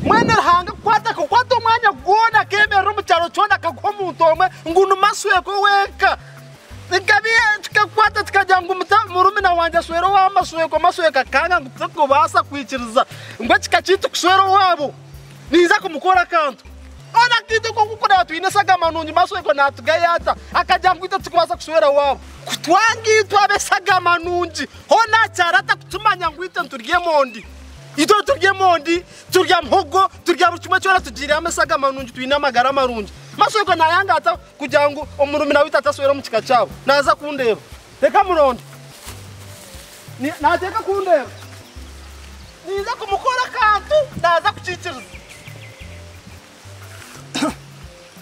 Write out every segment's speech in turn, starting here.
Mbwenu Ruhanga ku atakukwata omwanya gwona akeemerera omu kyaro kyona akaguha omuntu omwe ngu ni Masweko wenka. Nkabi kikakwata kikagira ngu murumuna wangye ashwere owa Masweko, Masweko akanga ngu tikubaasa kwikiriza ngu ekika kyaitu kushwera owaabo. Ninza kumukora akantu. Hoona itwe nk'oku kureba twine eshagama nungi Masweko naatugaya ata? Akagira ngu itwe titukubaasa kushwera owaabo. Ku twanga itwe ab'eshagama nungi, hoona akyari ata kutumanya ngu itwe niturya emondi? Itwe niturya emondi, turya muhogo, turya buri kimwe kyona tugiiremu eshagama nungi twine amagara marungi. Masweko naayanga ata kugira ngu omurumuna waitu ataswera omu kika kyabo? Naaza kundeeba. Reka muronde. Naateeka kundeeba. Ninza kumukora akantu, naaza kukiikiriza.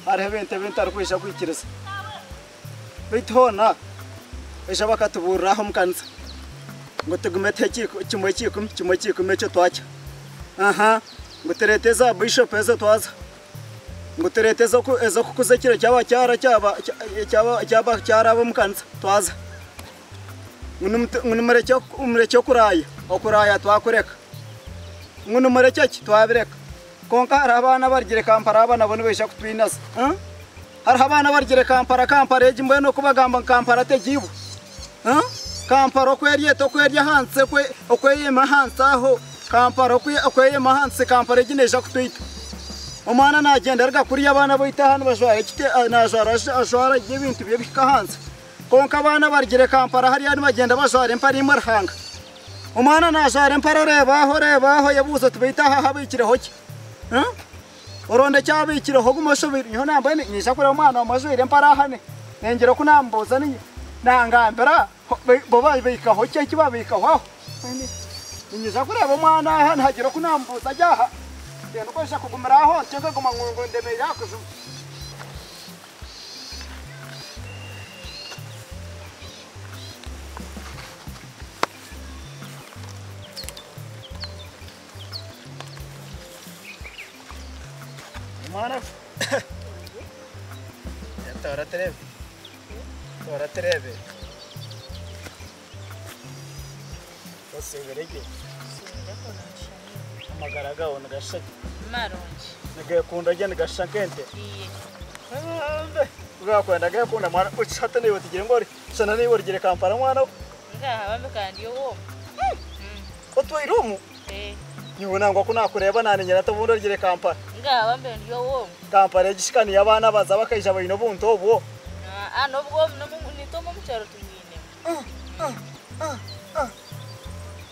Hariho ebintu ebi ntarikwija kwikiriza. Beitu hoona baija bakatubuurira aha omu kanisa ngu tugume tuhe kimwe ky'eikumi, kimwe ky'eikumi ekyo twakya. Aha, ngu tureete eza Bishop ezo twaza, ngu tureete ez'okukuza ekiro ky'abakyara ky'abakyara ab'omu kanisa twaza. Ngu nimurekye okuraaya, okuraaya twakureka. Ngu nimurekye ki? Twabireka. Kwonka hariho abaana abarugire Kampala aba nabo nibaija kutwinaza. Hariho abaana abarugire Kampala, Kampala egi mbwenu oku bagamba ngu Kampala tegiibwa. Kampala oku eri eti oku eri ahansi oku eyema ahansi aho, Kampala oku eyema ahansi Kampala egi neija kutwita. Omwana nagyenda aruga kuriya abaana baitu aha nibajwara ekite najwara ajwara gye ebintu bye bihika ahansi. Kwonka abaana abarugire Kampala hariya nibagyenda bajwara empare imwe Ruhanga. Omwana najwara empare oreeba aho oreeba aho oyebuuza oti beitu aha habiikireho ki? Oronda eki abiikireho ogume oshobeirwe. Nyowe nambwenu niinyija kureeba omwana omwe ajwaire empare aha ningira oku naamubuuza nangambira bo babiikaho ki eki babiikaho aho. Niinyija kureeba omwana aha nihagira oku naamubuuza gye aha. Tindikwija kugumira aho ntyo nkaguma ngu ndemeire aha kuzimu. Omwana tora turebe tora turebe osiibire gye amagara gaawe nigashusha gye Marungi. Nigekunda gye nigashusha nk'ente Bwakwenda gekunda mwana hati naiwe tugire ngu ori shana naiwe orugire Kampala mwana we. Ngaha bambi kandi owomu. Otwaire omu? Nyowe nangwa ku nakureeba naninyira nti obundi orugire Kampala. Ngaha bambi ndi owomu. Kampala egi shi ka niyo abaana baza bakaija baine obuntu obwo. Aa n'obwomu naitwe omu omukyaro tubwinemu.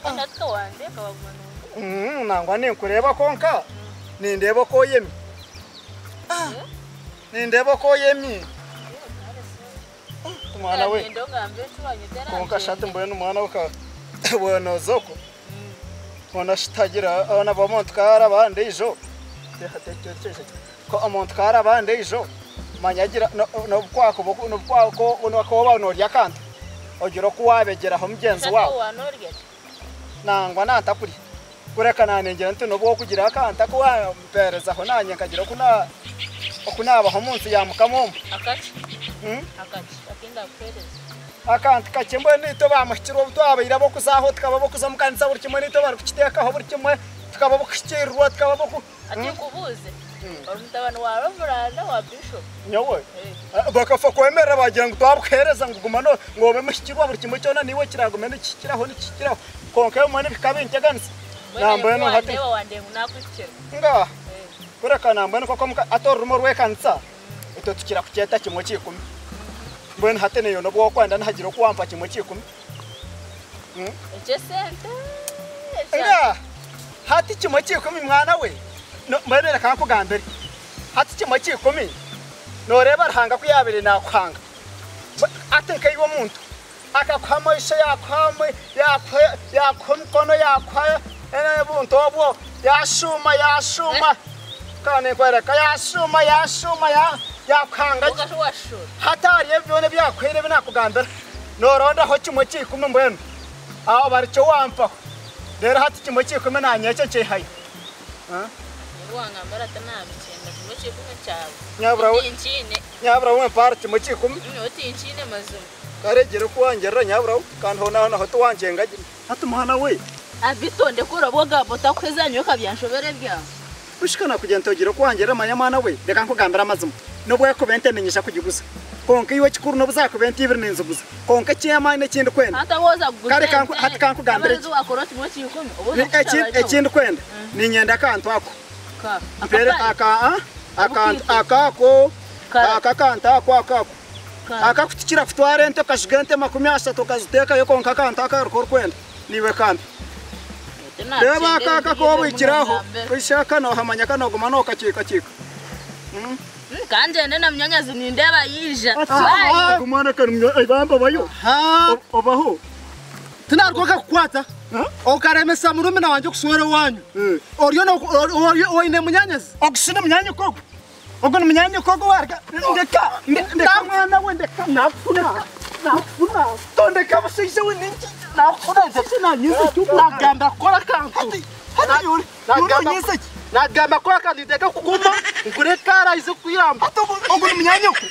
Kandi hati ka wandeeka waguma nondeeba. Nangwa ninkureeba kwonka nindeeba oku oyemi. Nindeeba oku oyemi. Mwana we. Kwonka shi hati mbwenu mwana we ka nooza okwo hoona shi tihagira hoona omuntu ka araba aha ndiijo omuntu ka araba aha ndiijo manya agira n'obu kwakuba n'obu waaba noorya akantu ogira oku waabegyeraho mugyenzi waawe. Nangwa naatakurya kureka naanengyera nti n'obu orikugira akantu aku wampeerezaho naanye nkagira oku na oku naabaho omu nsi ya Mukama omu. Akaki? Akaki aku ndakuheereza? Akantu kakye mbwenu itwe baamuhikirwe obu twabaire ab'okuza aho tukaba ab'okuza omu kanisa buri kimwe naitwe barikukiteekaho buri kimwe tukaba ab'okuhikiirirwa tukaba ab'oku. Hati nkubuuze, ori mutabani wa Revuranda wa Bishop? Nyowe? Bakafa kwemerera baagira ngu twabukuheereza ngu guma ngu obe muhikirwa buri kimwe kyona naiwe kiragume nikihikiraho nikihikiraho kwonka ebimwe nibihika binteganisa. Mbwenu nyowe ku wandeeba wandeeba ngu naakuhikira? Ngaaha. Kureka nambwenu nk'oku hati orurimi orw'ekanisa itwe tukira kukyeta kimwe ky'ikumi. Mbwenu hati naiwe n'obu wakwenda nihagira oku wampa kimwe ky'ikumi. Eky'esente. Ngaaha. Hati kimwe ky'ikumi mwana we, mbwenu reka nkugambire. Hati kimwe ky'ikumi, nooreeba Ruhanga ku yaabaire naakuhanga, hati nkaiwe omuntu, akakuha amaisho, yaakuha, yaakuha, yaakuha emikono, yaakuha obuntu obwo, yaashuuma, yaashuuma, ka ninkworeka, yaashuuma, yaashuuma, yaakuhanga gye. Hati ahari ebi byona ebi yaakuhaire ebi naakugambira, noorondaho kimwe ky'ikumi mbwenu, aho barikyo wampaho. Reero hati kimwe ky'ikumi naanye ekyo nkyehayo. Nyabura we mpaara kimwe ky'ikumi. Kare gira oku wangirira nyabura we kandi hoona naho tiwangyenga gye. Hati mwana we. Bushika nakugira nti ogire oku wangirira manya mwana we, reka nkugambire amazima. N'obu ekuba ente niinyija kugiguza. Kwonka iwe ekikuru n'obu zaakuba ente ibiri ninziguza. Kwonka eky'amaani eki ndikwenda. Hati obu oza kuguza Kare kanku, ente, hati kankugambire abarizi wakora kimwe ky'ikumi, obu oza Ni- eki- kushaba Eki nyowe. ndikwenda, niinyenda akantu ako. Ka- Mpere akapande? aka a akantu Obukiiko. akako Kara. aka akantu ako akako. Kara. Akakutikira kutwara ente okaziga ente 30 okaziteekayo kwonka akantu ako ariko orikwenda niiwe kampe. Reeba aka aka k'obwikire aho oishe aka noohamanya ka nooguma nookakiikakiika. Kangyende na munyanyazi nindeeba yaija. Ogu mwana kari ibamba obayo. Obaho. Tinaruga kukwata okaremesa murumuna wangye kuswera owanyu. Oriyo oine munyanyazi. Ogu shi ni munyanyoko ogu? Ogu ni munyanyoko ogu waarga? Ndeka ndeka mwana we ndeka Nakufuna. Nakufuna. Tondeka mushaija we ninki Nakufuna nze Nagamba kukora akantu. Hati hati yuri yuri onyize ki? Nagamba kukora akantu niteka kukuma nkureke araize kukuyamba. Hati ogu ogu ni munyanyoko.